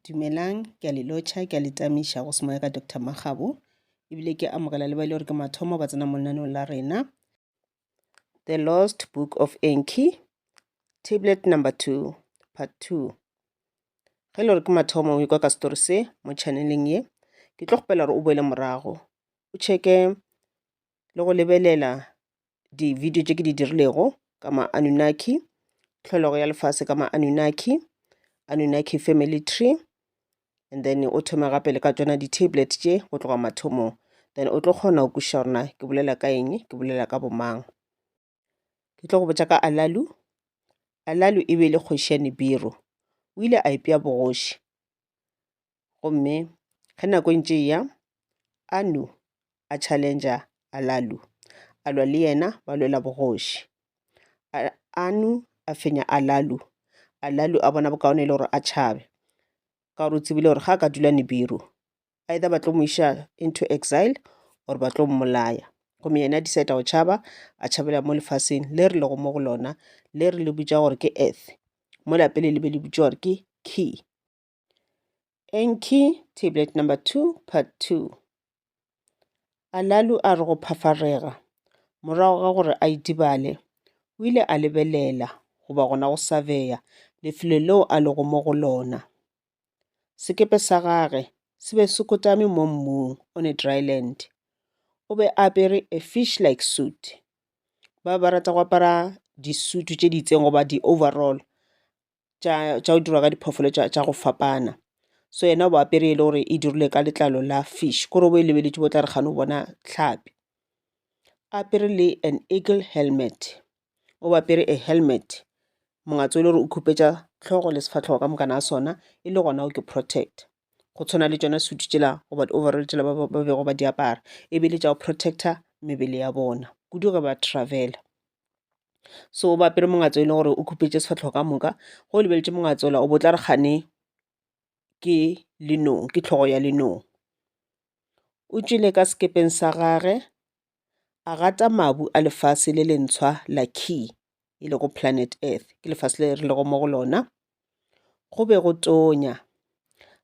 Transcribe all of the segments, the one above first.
Dumelang, ke a le lotšha, ke a le tamiša go semoya ka Doctor Makgabo. Ebile ke amogela le ba e le gore ke mathomo ba tsena mo lenaneong la rena. The Lost Book of Enki, Tablet number 2, part 2. Ge e le gore ke mathomo o ikwa ka story se mo channeleng ye, ke tlo kgopela gore o boele morago o checke le go lebelela di-video tše ke di dirilego ka ma-Anunnaki, tlholego ya lefase ka ma-Anunnaki, Anunnaki family tree, and then o thome gape le ka tšona di-tablet tše go tloga mathomong. Then o tlo kgona go kwešiša gore na ke bolela ka eng, ke bolela ka bomang. Ke tlo go botša ka Alalu. Alalu e be e le kgoši ya Nibiru. O ile a ipea bogoši gomme ge nako e ntše e ya Anu a challenge Alalu, a lwa le yena ba lwela bogoši. Anu a fenya Alalu, Alalu a bona bokaone e le gore a tšhabe ka gore o tsebile gore ga a ka dula Nibiru either ba tlo mo iša into exile or ba tlo mmolaya. Gomme yena a decide go tšhaba, a tšhabela mo lefaseng le re lego mo go lona le re le bitša gore ke Earth, mola pele le be le bitšwa gore ke Ki. Enki, tablet number 2, part 2. Alalu a re go phafarega morago ga gore a idibale, o ile a lebelela goba gona go surveya lefelo leo a lego mo go lona. Sekepe sa gage se be se kotame mo mmung on a dry land. O be a apere a fish-like suit. Ba ba rata go apara disutu tše di itseng goba di-overall tša tša go dirwa ka diphoofolo tša tša go fapana. So yena o bo apere e le gore e dirilwe ka letlalo la fish, kore o bo e lebeletše bo tla re kgane o bona hlapi. A apere le an eagle helmet, o bo apere a helmet mongatse o le gore o khupetša hlogo le sefahlego ka mokana ga sona e le gona go ke protect. Go tshwana le tšona suit tšela goba di-overall tšela ba ba bego ba di apara e be e le tša go protect-a mebele ya bona kudu ge ba travel-a. So o ba apere mongatse e le gore o khupetše sefahlego ka moka, ge o lebeletše mongatse ola o bo tla re kgane ke lenong, ke hlogo ya lenong. O tšwele ka sekepeng sa gage a gata mabu a lefase le lentshwa la Ki, e lego planet Earth, ke lefase le re lego mo go lona. Go be go tonya.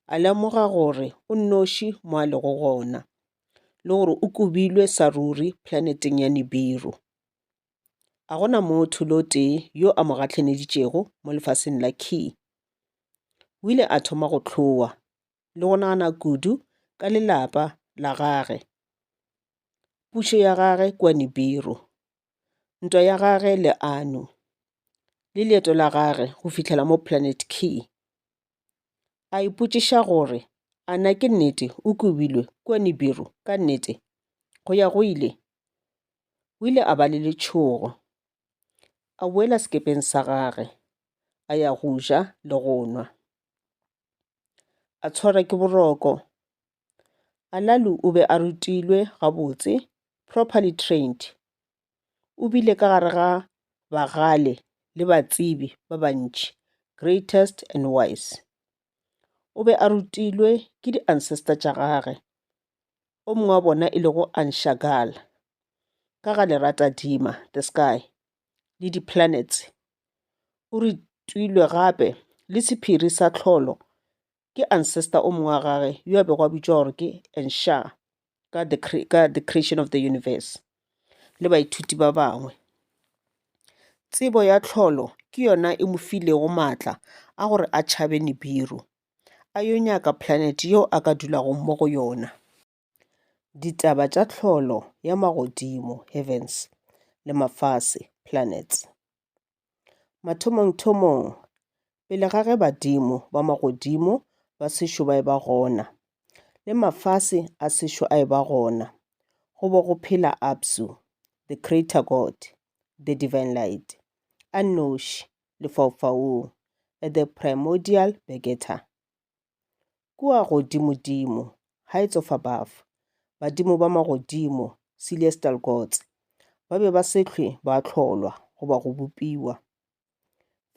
A lemoga gore o nnoši mo a lego gona, le gore o kobilwe sa ruri planeteng ya Nibiru. Ga go na motho le o tee yo a mo gahlaneditšego mo lefaseng la Ki. O ile a thoma go hlowa le go nagana kudu ka lelapa la gage, pušo ya gage kua Nibiru, ntwa ya gage le Anu, le leeto la gage go fihlela mo Planet Ki. A ipotšiša gore a na ke nnete o kobilwe kua Nibiru ka nnete go ya go ile. O ile a ba le letšhogo. A boela sekepeng sa gage, a ya go ja le go nwa. A tshwarwa ke boroko. Alalu o be a rutilwe gabotse, properly trained. O bile ka gare ga bagale le batsebi ba bantši, greatest and wise. O be a rutilwe ke di-ancestor tša gage, o mongwe wa bona e lego Anshagal, ka ga leratadima, the sky, le di-planets. O rutilwe gape le sephiri sa tlholo ke ancestor o mongwe wa gage yo a bego a bitšwa gore ke Enshar ka the, ka the creation of the universe le baithuti ba bangwe. Tsebo ya tlholo ke yona e mo filego maatla a gore a tšhabe Nibiru, a yo nyaka planet yeo a ka dulago mo go yona. Ditaba tša tlholo ya magodimo, heavens, le mafase, planets. Mathomongthomong, pele ga ge badimo ba magodimo ba sešo ba eba gona, le mafase a sešo a eba gona, go be go phela Apsu, the creator god, the divine light, a nnoši, lefaufaung, the primordial begetter. Kua godimodimo, heights of above, badimo ba magodimo, celestial gods, ba be ba se hlwe ba hlolwa goba go bopiwa.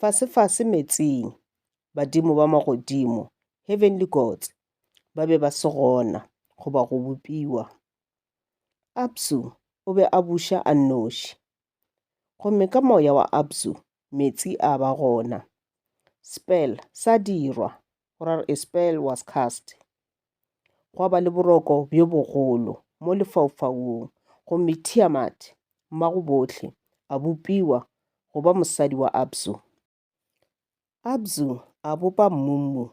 Fasefase meetseng, badimo ba magodimo, heavenly gods, ba be ba se gona goba go bopiwa. Apsu o be a buša a nnoši. Gomme ka moya wa Apsu meetse a ba gona. Spell sa dirwa. Go ra gore a spell was cast. Gwa ba le boroko bjo bogolo mo lefaufaung, gomme Tiamat, mmago bohle, a bopiwa go ba mosadi wa Abzu. Abzu a bopa Mummu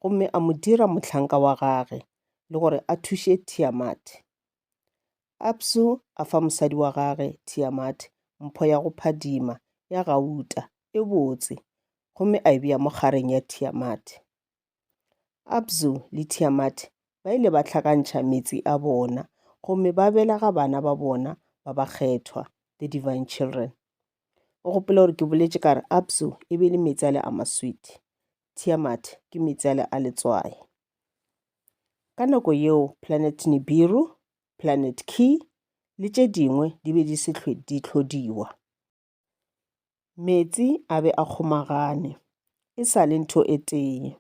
gomme a mo dira mohlanka wa gage le gore a thuše Tiamat. Abzu a fa mosadi wa gage Tiamat mpho ya go phadima ya gauta e botse gomme a e bea mo kgareng ya Tiamat. Abzu le Tiamat ba ile ba hlakantšha meetse a bona gomme ba belega bana ba bona ba bakgethwa, the divine children. O gopole gore ke boletše ka re Abzu e be e le meetse ale a maswiti, Tiamat ke meetse ale a letswai. Ka nako yeo Planet Nibiru, Planet Ki le tše dingwe di be di se hlwe di hlodiwa. Meetse a be a kgomagane, e sa le ntho e tee.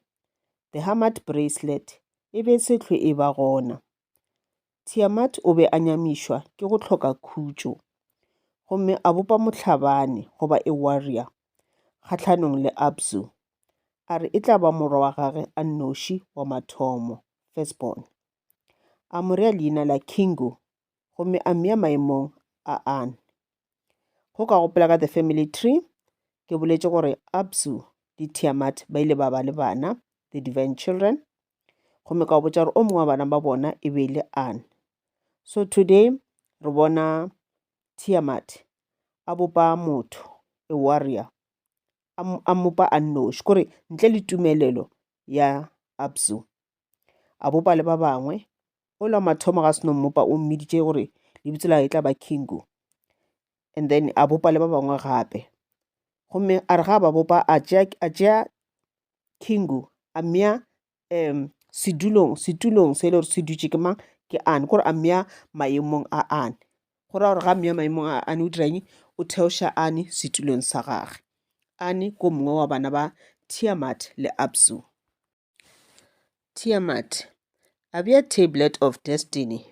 The Hamad Bracelet e be e se hlwe e ba gona. Tiamat o be a nyamišwa ke go hloka khutšo gomme a bopa mohlabani goba a warrior kgahlanong le Abzu, a re e tla ba morwa wa gagwe a nnoši wa mathomo, firstborn. A mo rea leina la Kingu gomme a mmea maemong a An. Go ka gopola ka The Family Tree, ke boletše gore Abzu le Tiamat ba ile ba ba le bana, the divine children, gomme ka go botša gore o mongwe wa bana ba bona e be e le An. So today re bona Tiamat a bopa motho, a warrior, a mmopa a nnoši, kore ntle le tumelelo ya Abzu. A bopa le ba bangwe Ola mathomo ga seno mmopa o mmiditše gore lebitso la e tla ba Kingu and then a bopa le ba bangwe gape gomme a re ga ba bopa a tšea Kingu a mmea um sedulong setulong se e le gore se dutše ke mang ke Ane kore a mmea maemong a Ane go ra gore ga mmea maemong a Ane o dira eng o theoša Ane setulong sa gage Ane ko mongwe wa bana ba Tiamat le Abzu. Tiamat a bea Tablet of Destiny,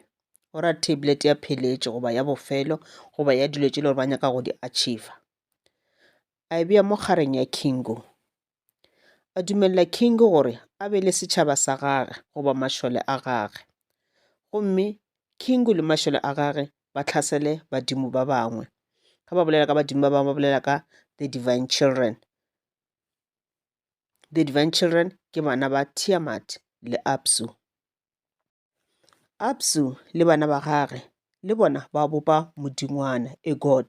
go ra tablet ya pheletšo goba ya bofelo goba ya dilo tše le gore ba nyaka go di achiever. A e bea mo kgareng ya Kingu. A dumelela Kingu gore a be le setšhaba sa gage goba mašole a gage. Gomme Kingu le mašole a gage ba hlasele badimo ba bangwe. Ge ba bolela ka badimo ba bangwe ba bolela ka the divine children. The Divine Children ke bana ba Tiamat le Apsu. Apsu le bana ba gage le bona ba bopa modingwana, a god.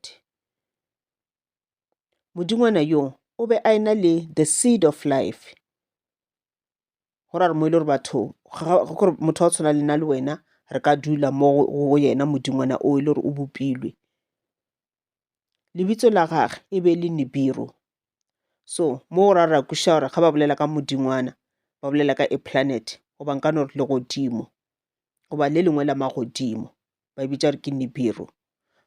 Modingwana yo o be a ena le the seed of life. Go ra gore mo e le gore batho gore motho wa tshwana le nna le wena re ka dula mo go yena modingwana o e le gore o bopilwe. Lebitso la gage e be e le Nibiru. So mo go ra ra kwešiša gore ga ba bolela ka modingwana ba bolela ka a planet goba nka no re legodimo goba le lengwe la magodimo ba e bitša gore ke Nibiru.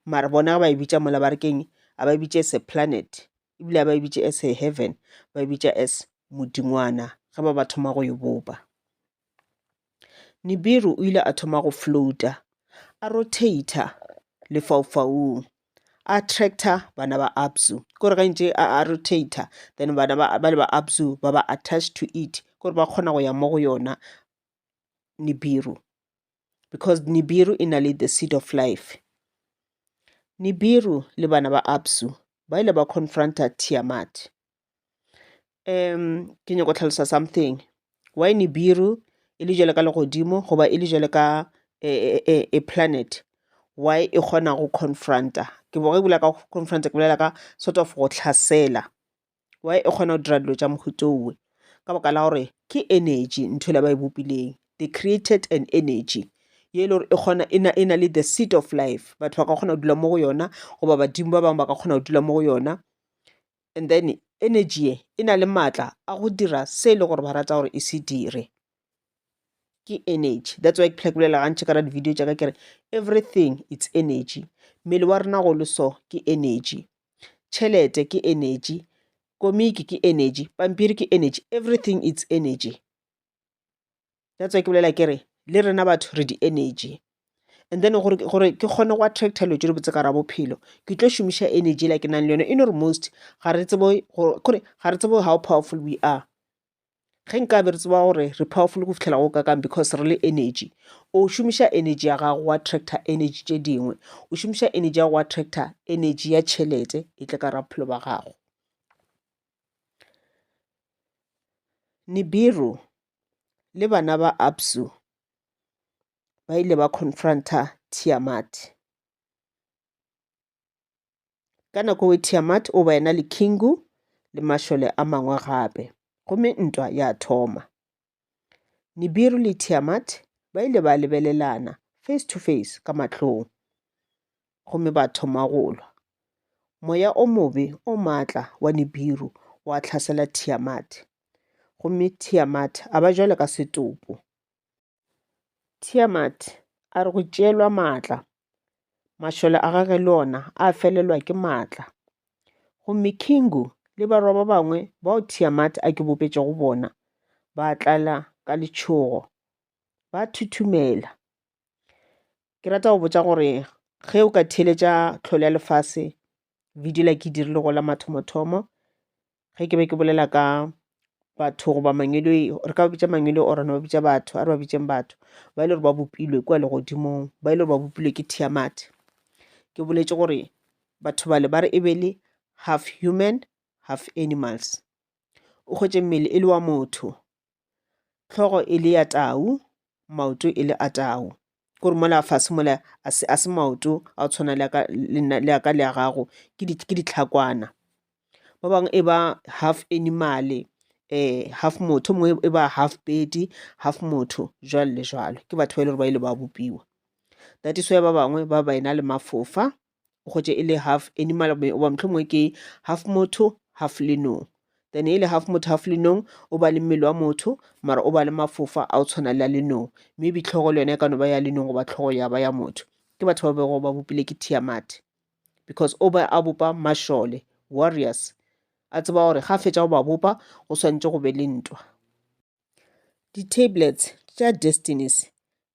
Mara bona ga ba e bitša mola ba re keng a ba e bitše as a planet ebile a ba e bitše as a heaven ba e bitša as modingwana ge ba ba thoma go e bopa. Nibiru o ile a thoma go floata, a rotator lefaufaung, a attractor bana ba Abzu. Kore ge ntše a rotator, then bana ba ba le ba Abzu ba ba attached to it, kore ba kgona go ya mo go yona Nibiru. Because Nibiru e na le the seed of life. Nibiru le bana ba Abzu ba ile ba confronta Tiamat. Um ke nyako tlhalosa something why Nibiru e le jwalo ka legodimo goba e le jwalo ka a, a, a planet why e kgona go confronta ke bo ge bolela ka confronta ke bolela ka sort of go tlhasela why e kgona go dira dilo tša mohuta owe ka baka la gore ke energy ntho e la ba e bopileng they created an energy ye e le gore e kgona e na, e na le the seed of life batho ba ka kgona go dula mo go yona goba badimo ba bangwe ba ka kgona go dula mo go yona and then energy ye e na le maatla a go dira se e le gore ba rata gore e se dire ke energy that's why ke phela ke bolela gantši ka ra di-video tša ka ke re everything it's energy mmele wa rena go le so ke energy tšhelete ke energy komiki ke energy pampiri ke energy everything it's energy That's why ke bolela ke re le rena batho re di-energy and then gore gore ke kgone go attracta dilo tše di botse ka ra bophelo ke tlo šomiša energy la ke nang le yone e no re most ga re tsebe kore ga re tsebe how powerful we are. Ge nka be re tseba gore re powerful go fihlela go kakang because re le energy. O šomiša energy ya gago wa attractor energy tše dingwe. O šomiša energy ya go attractor energy ya tšhelete e tle ka ra bophelo ba gago. Nibiru le bana ba Apsu ba ile ba confronta Tiamat. Ka nako e Tiamat o ba ena le Kingu le mašole a mangwe gape, gomme ntwa ya thoma. Nibiru le Tiamat ba ile ba lebelelana face to face ka mahlong gomme ba thoma go lwa. Moya o mobe o matla wa Nibiru wa hlasela Tiamat, gomme Tiamat a ba jwalo ka setopo. Tiamat a re go tšeelwa maatla, mašole a gagwe le ona a felelwa ke maatla. Gomme Kingu le barwa ba bangwe bao Tiamat a ke bopetšego bona ba tlala ka letšhogo, ba thuthumela. Ke rata go botša gore ge o ka theeletša tlholo ya lefase video la ke dirile go la mathomothomo ge ke be ke bolela ka batho goba mangeloi re ka ba bitša mangeloi or no ba bitša batho a re ba bitšeng batho ba e le gore ba bopilwe kua legodimong ba e le gore ba bopilwe ke Tiamat. Ke boletše gore batho bale ba re e be le half human half animals. O hwetše mmele e le wa motho hlogo e le ya tau, maoto e le a tau. Ke gore mola fase mola a se a se maoto a go tshwana le a ka le nna le a ka le a gago ke di ke ditlhakwana. Ba bangwe e ba half animal-e half motho, o mongwe e ba half bird, half motho jwalo le jwalo. Ke batho ba e le gore ba ile ba bopiwa. That is why ba bangwe ba ba ena le mafofa. O hwetše e le half animal goba mohlomongwe ke half motho half lenong. Then e le half motho half lenong o ba le mmele wa motho mara o ba le mafofa a go tshwana le a lenong. Maybe hlogo le yona e ka no ba ya lenong goba hlogo ya ba ya motho. Ke batho ba bego ba bopile ke Tiamat because o be a bopa mašole, warriors, a tseba gore ga a fetša go ba bopa go swanetše go be le ntwa. Di-tablets tša Destinies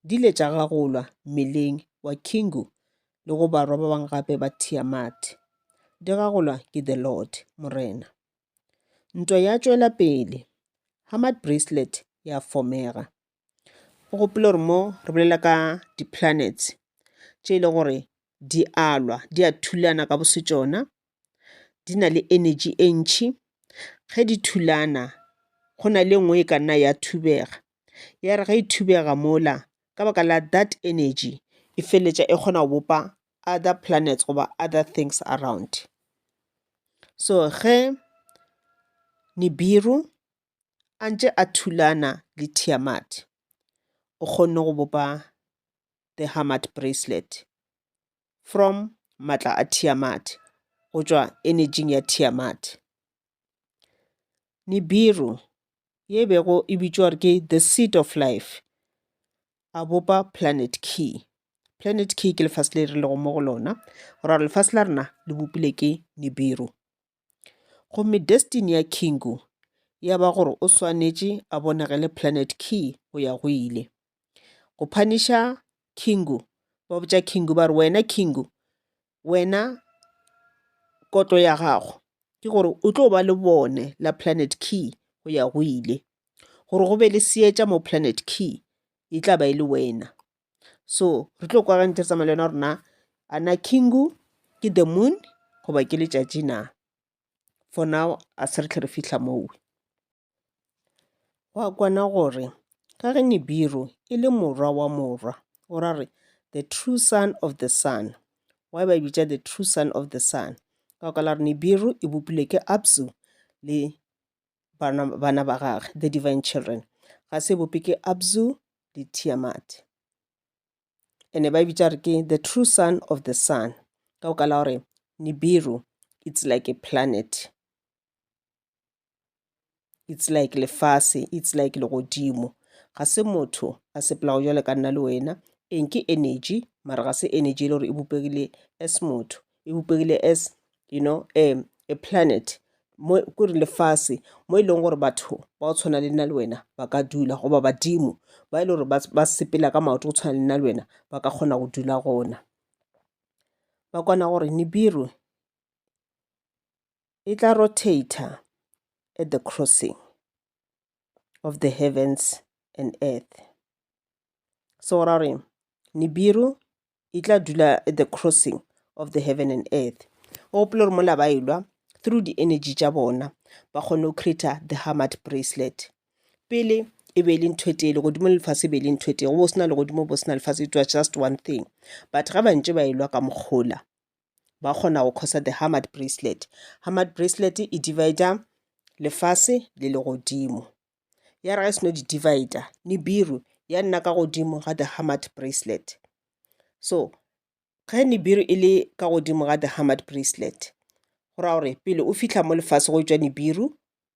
di ile tša gagolwa mmeleng wa Kingu le go barwa ba bangwe gape ba Tiamat, di gagolwa ke The Lord, Morena. Ntwa ya tšwela pele, Hamad Bracelet ya fomega. O gopole gore mo re bolela ka di-planets tše e le gore di a lwa, di a thulana ka bosetšona, di na le energy e ntši. Ge di thulana go na le e nngwe e ka nna ya thubega, ya re ge e thubega mola ka baka la that energy e feleletša e kgona go bopa other planets goba other things around. So ge Nibiru a ntše a thulana le Tiamat o kgonne go bopa the Hamad bracelet. From matla a Tiamat, go tšwa energy-ing ya Tiamat. Nibiru, ye e bego e bitšwa gore ke the seed of life, a bopa planet Ki. Planet Ki ke lefase le re lego mo go lona, go ra gore lefase la rena le bopile ke Nibiru. Gomme destiny ya Kingu ya ba gore o swanetše a bonagele planet Ki go ya go ile. Go phaniša Kingu, ba botša Kingu ba re, Wena Kingu, wena kotlo ya gago ke gore o tlo ba le bone la Planet Key go ya go ile. Gore go be le seetša mo Planet Key, e tla ba e le wena. So re tlo kwa ge ntse re tsamaya le yona gore na a na Kingu ke the moon goba ke letšatši na. For now a se re tle re fihla moo. Gwa kwana gore ka ge Nibiru e le morwa wa morwa, o ra re the true son of the sun. Why ba e bitša the true son of the sun? Ka baka la gore Nibiru e bopilwe ke Apsu le bana, bana ba gage, the divine children. Ga se e bope ke Apsu le Tiamat. Ene ba e bitša gore ke the true son of the sun. Ka baka la gore Nibiru it's like a planet. It's like lefase, it's like legodimo. Ga se motho a sepelago jwale ka nna le wena. Eng ke energy, mara ga se energy e le gore e bopegile as motho. E bopegile as, you know, a, a planet. Mo, kore lefase, mo e leng gore batho ba go tshwana le nna le wena ba ka dula, goba badimo ba e le gore ba, ba sepela ka maoto go tshwana le nna le wena ba ka kgona go dula gona. Ba kwana gore Nibiru e tla rotator at the crossing. of the heavens and earth. So go ra gore Nibiru e tla dula at the crossing of the heaven and earth. O gopole gore mola ba elwa through di-energy tša bona ba kgone go create-a the Hamad bracelet. Pele e be e le ntho e tee, legodimo le lefase e be e le ntho e tee, go bo se na legodimo bo se na lefase, it was just one thing. But ga ba ntše ba elwa ka mokgola ba kgona go causa the Hamad bracelet. Hamad bracelet e divider lefase le legodimo. Ya re ga e seno di divider, Nibiru ya nna ka godimo ga the Hamad bracelet. So ge Nibiru e le ka godimo ga the Hamad bracelet, go ra gore pele o fihla mo lefase go etšwa Nibiru,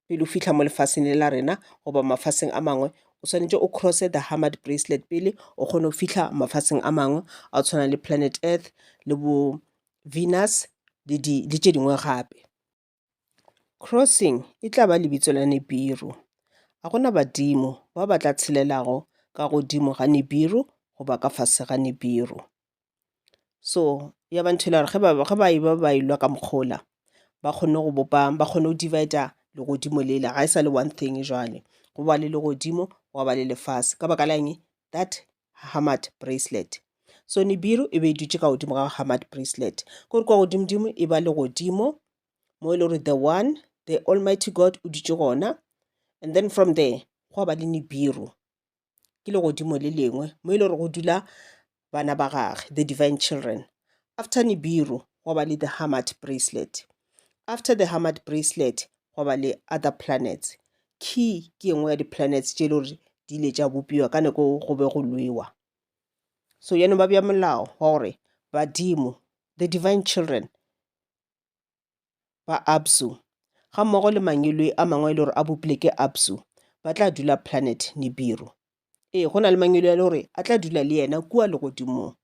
pele o fihla mo lefaseng le la rena goba mafaseng a mangwe, o swanetše o crosse the Hamad bracelet pele o kgone go fihla mafaseng a mangwe a go tshwana le planet Earth le bo Venus le di le tše dingwe gape. Crossing e tla ba lebitso la Nibiru. Ga go na badimo ba ba tla tshelelago ka godimo ga Nibiru goba ka fase ga Nibiru. So ya ba ntho e le gore ge ba ge ba eba ba elwa ka mokgola ba kgonne go bopa ba kgonne go divider legodimo lela ga e sa le one thing jwale go ba le legodimo gwa ba le lefase ka baka la eng that Hamad bracelet. So Nibiru e be e dutše ka godimo ga Hamad bracelet kore kwa godimodimo e ba legodimo mo e le gore the one the almighty God o dutše gona and then from there gwa ba le Nibiru ke legodimo le lengwe mo e le gore go dula bana ba gage the divine children. After Nibiru gwa ba le the Hamad bracelet. After the Hamad bracelet gwa ba le other planets. Key ke e nngwe ya di-planets tše e le gore di ile tša bopiwa ka nako go be go lwewa. So jaanong ba bea molao wa gore badimo the divine children ba Apsu gammogo le mangeloi a mangwe e le gore a bopile ke Apsu ba tla dula planet Nibiru. Ee, go na le mangeloi a le gore a tla dula le yena kua legodimong,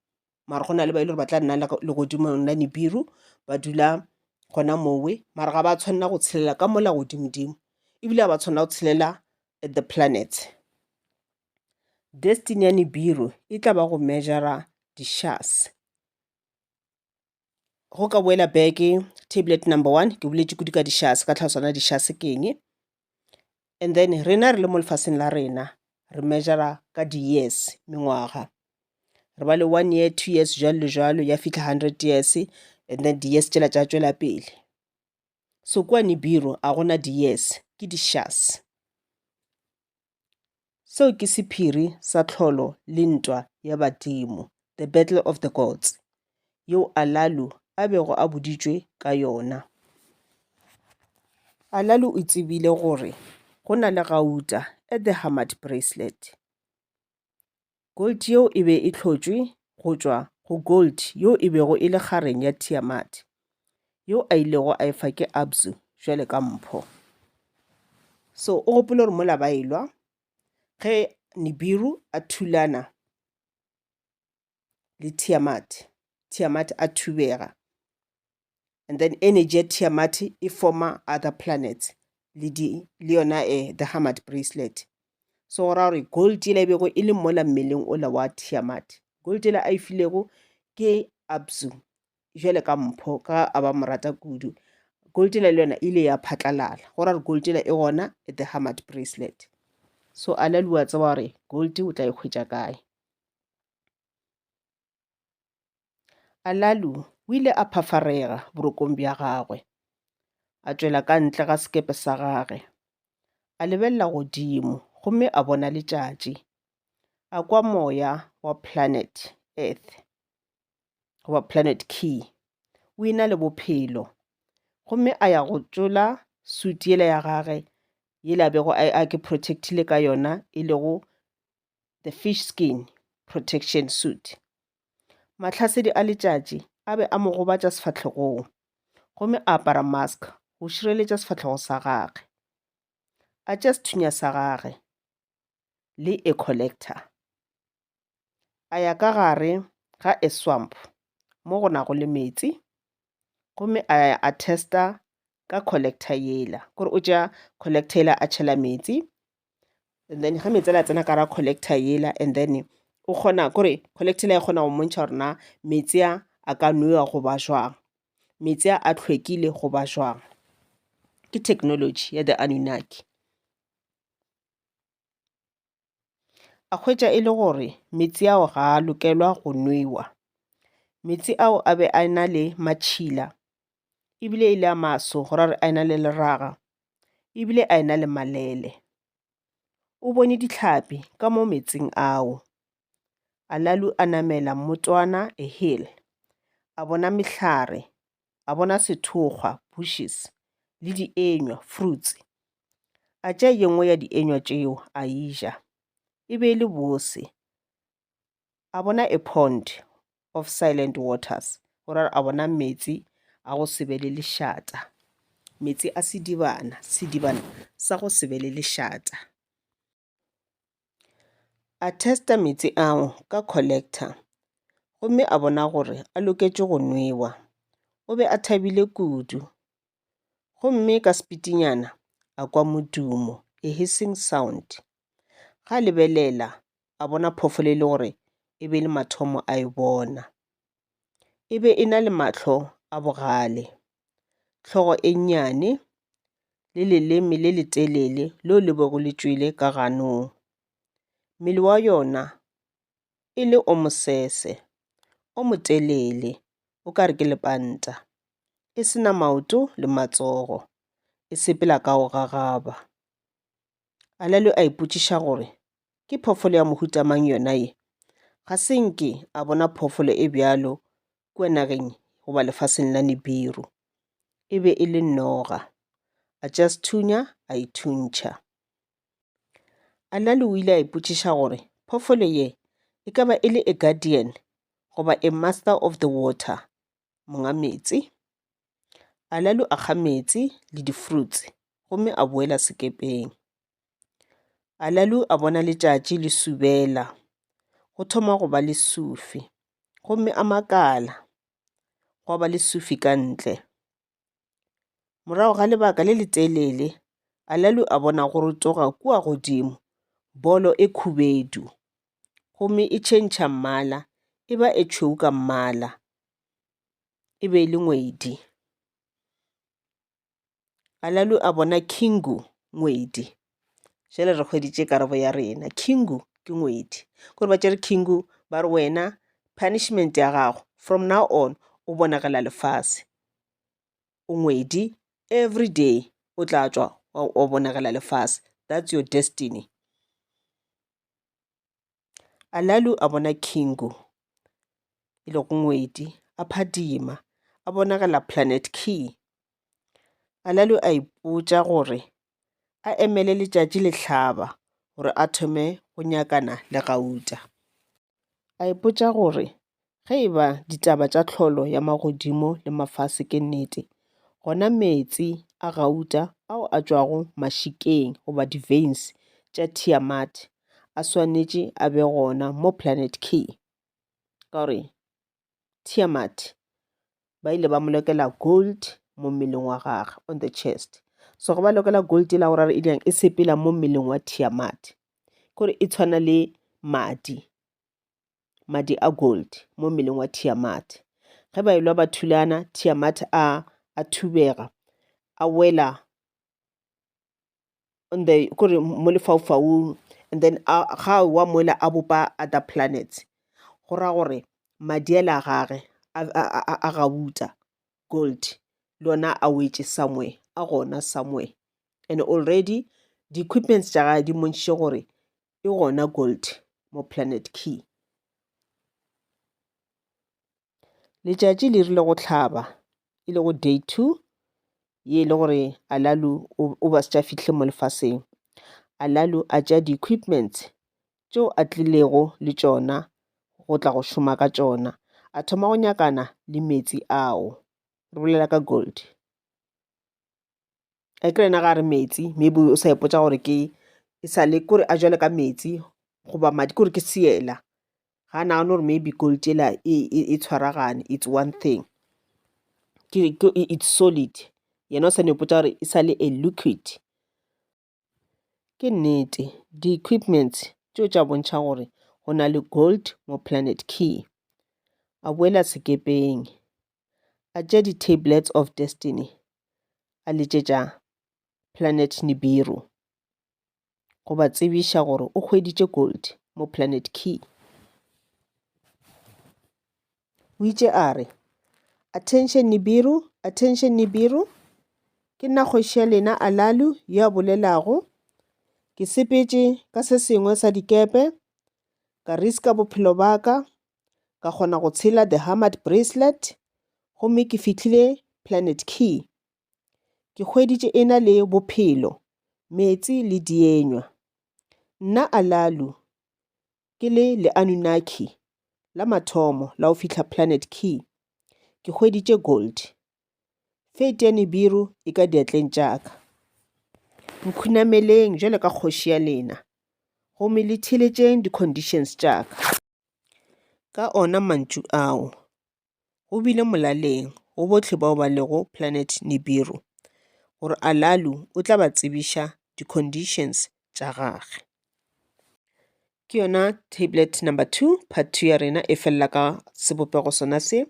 mara go na le ba e le gore ba tla nna legodimong la Nibiru ba dula gona mowe, mara ga ba tshwanela go tshelela ka mola godimodimo, ebile ga ba tshwanela go tshelela at the planets. Destiny ya Nibiru e tla ba go measure di-shas. Go ka boela back tablet number one ke boletše kudu ka dišase ka tlhalosa na dišase ke eng. And then rena re le mo lefaseng la rena re measure-a ka di-years mengwaga. Re ba le one year, two years jwalo le jwalo ya fihla hundred years and then di-years tšela tša tšwela pele. So kua Nibiru a gona di-years ke dišase. Seo ke sephiri sa tlholo le ntwa ya badimo, the battle of the gods, yeo Alalu a bego a boditšwe ka yona. Alalu o tsebile gore go na le gauta at the Hamad Bracelet. Gold yeo e be e hlotšwe go tšwa go gold yeo e bego e le kgareng ya Tiamat, yeo a ilego a e fa ke Abzu bjale ka mpho. So o gopole gore mola ba elwa, ge Nibiru a thulana le Tiamat, Tiamat a thubega. And then energy ya Tiamat e forma other planets le di le yona eh, the Hamad bracelet. So go ra gore gold yela e bego e le mola mmeleng ola wa Tiamat, gold yela a e filego ke Abzu jwale ka mpho ka a ba mo rata kudu, gold yela le yona e ile ya phatlalala. Go ra gore gold yela e gona at the Hamad bracelet. So Alalu wa tseba gore gold o tla e hwetša kae. Alalu o ile a phafarega borokong bja gagwe, a tšwela ka ntle ga sekepe sa gagwe, a lebelela godimo gomme a bona letšatši, a kwa moya wa planet Earth goba planet Ki o e na le bophelo gomme a ya go tšola suit yela ya gagwe yela a bego a ke protectile ka yona e lego the fish skin protection suit. Mahlasedi a letšatši a be a mo gobatša sefahlegong gomme a apara mask go šireletša sefahlego sa gagwe. A tšea sethunya sa gagwe le a collector a ya ka gare ga a swamp mo go nago le meetse gomme a ya a testa ka collector yela kore o tšea collector yela a tšhela meetse and then ge meetse a tsena ka ra collector yela and then o kgona kore collector yela e kgona go mmontšha gore na meetse a a ka nwewa goba jwang meetse a a hlwekile goba jwang ke technology ya the Anunnaki. A hwetša e le gore meetse ao ga a lokelwa go nwewa. Meetse ao a be a na le matšhila ebile e le a maso go ra gore a na le leraga ebile a na le malele. O bone dihlapi ka mo meetseng ao. Alalu a namela mmotwana, a hill, a bona mehlare, a bona sethokgwa, bushes, le dienywa, fruits. A tšea ye nngwe ya dienywa tšeo a e ja. E be e le bose. A bona a pond of silent waters, go ra gore a bona meetse a go se be le lešata, meetse a sedibana, sedibana sa go se be le lešata. A testa meetse ao ka collector gomme a bona gore a loketše go nwewa. O be a thabile kudu. Gomme ka sepitinyana a kwa modumo, a hissing sound. Ga a lebelela a bona phoofolo e le gore e be e le mathomo a e bona. E be e na le mahlo a bogale, hlogo e nnyane le leleme le letelele leo le bego le tšwele ka ganong. Mmele wa yona e le o mosese, o motelele o ka re ke lepanta, e se na maoto le matsogo, e sepela ka go gagaba. Alelu a ipotšiša gore ke phoofolo ya mohuta mang yona ye. Ga se nke a bona phoofolo e bjalo kua nageng goba lefaseng la Nibiru. E be e le noga. A tšea sethunya a e thuntšha. Alelu o ile a ipotšiša gore phoofolo ye e ka ba e le a guardian goba a master of the water, monga meetse. Alalu a kga meetse le di-fruits gomme a boela sekepeng. Alalu a bona letšatši le subela, go thoma go ba lesufi gomme a makala, gwa ba lesufi ka ntle. Morago ga lebaka le letelele, Alalu a bona go rotoga kua godimo bolo e khubedu gomme e tšhentšha mmala e ba e tšhweu ka mmala. E be e le ngwedi. Alalu a bona Kingu, ngwedi. Jale re hweditše karabo ya rena. Kingu ke ngwedi. Kore ba tšere Kingu ba re wena punishment ya gago from now on o bonagela lefase. O ngwedi every day o tla tšwa wa bonagela lefase. That's your destiny. Alalu a bona Kingu, e lego ngwedi, a phadima, a bonagala Planet Key. Alalu a ipotša gore a emele letšatši le hlaba gore a thome go nyakana le gauta. A ipotša gore ge e ba ditaba tša tlholo ya magodimo le mafase ke nnete, gona meetse a gauta ao a tšwago mašikeng goba di-veins tša Tiamat a swanetše a be gona mo Planet Key. Ka gore Tiamat ba ile ba mo lokela gold mo mmeleng wa gage on the chest. So ge ba lokela gold e la go ra gore e dirang e sepela mo mmeleng wa Tiamat. Kore e tshwana le madi. madi a gold mo mmeleng wa Tiamat. Ge ba elwa ba thulana, Tiamat a a thubega, a wela on the kore mo lefaufaung and then a ga a wa mola a bopa other planets. Go ra gore madi ale a gage a, a, a, a gauta gold le ona a wetše somewhere, a gona somewhere. And already di-equipments tša gage di mmontšhitše gore e gona gold mo Planet Key. Letšatši le rile go hlaba e lego day 2 ye e le gore Alalu o ba se tša fihle mo lefaseng. Alalu a tšea di-equipments tšeo a tlilego le tšona go tla go šoma ka tšona. A thoma go nyakana le meetse ao. Re bolela ka gold. A kere yena ga a re metsi maybe o sa ipotša gore ke e sa le kore a jwale ka metsi goba madi kore ke seela ga a nagane gore maybe gold ela e, e, e tshwaragane it's one thing ke, ke, it's solid yena o sa no ipotša gore e sa le a liquid Ke nnete, di-equipments tšeo tša bontšha gore go na le gold mo Planet Key. A boela sekepeng, a tšea di-Tablets of Destiny a letšetša Planet Nibiru go ba tsebiša gore o hweditše gold mo Planet Key. O itše a re, Attention Nibiru, attention Nibiru, ke nna kgoši ya lena Alalu yo a bolelago. Ke sepetše ka se sengwe sa dikepe, ka riska bophelo ba ka, ka kgona go tshela The Hamad Bracelet, gomme ke fihlile Planet Key. Ke hweditše e na le bophelo, meetse le dienywa. Nna Alalu, ke le Leanunnaki la mathomo la go fihla Planet Key, ke hweditše gold. Fate ya Nibiru e ka diatleng tša ka. Nkhunameleng bjalo ka kgoši ya lena, gomme le theeletšeng di-conditions tša ka. Ka ona mantšu ao, Go bile molaleng go bohle bao ba lego Planet Nibiru gore Alalu o tla ba tsebiša di-conditions tša gage. Ke yona tablet number 2, part 2 ya rena e felela ka sebopego sona se.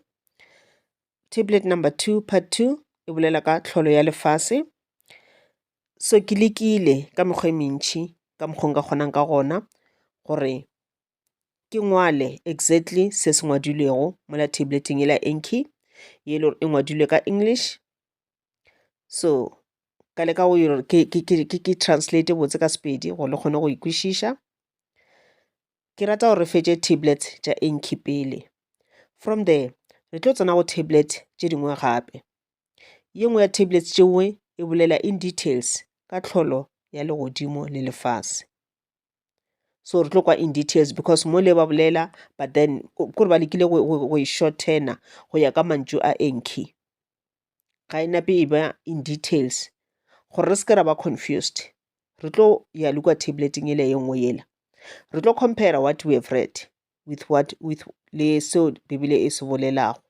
Tablet number 2, part 2 e bolela ka tlholo ya lefase. So ke lekile ka mekgwa e mentši ka mokgwa nka kgonang ka gona gore ke ngwale exactly se se ngwadilwego mola tableteng yela Enki ye e le gore e ngwadilwe ka English. So ka leka go dira ke, ke, ke, ke, ke translate botse ka Sepedi gore le kgone go e kwešiša. Ke rata gore re fetše tablets tša Enki pele. From there re tlo tsena go tablet tše dingwe gape. Ye nngwe ya tablets tšeoe e bolela in details ka tlholo ya legodimo le lefase. So re tlo kwa in details because mo le ba bolela but then kore ba lekile go e shortena go ya ka mantšu a Enki. Ga e nape e ba in details gore re se ke ra ba confused. Re tlo ya le kua tableteng ele ye nngwe yela. Re tlo compare what we have read with what with le seo Bibele e se bolelago.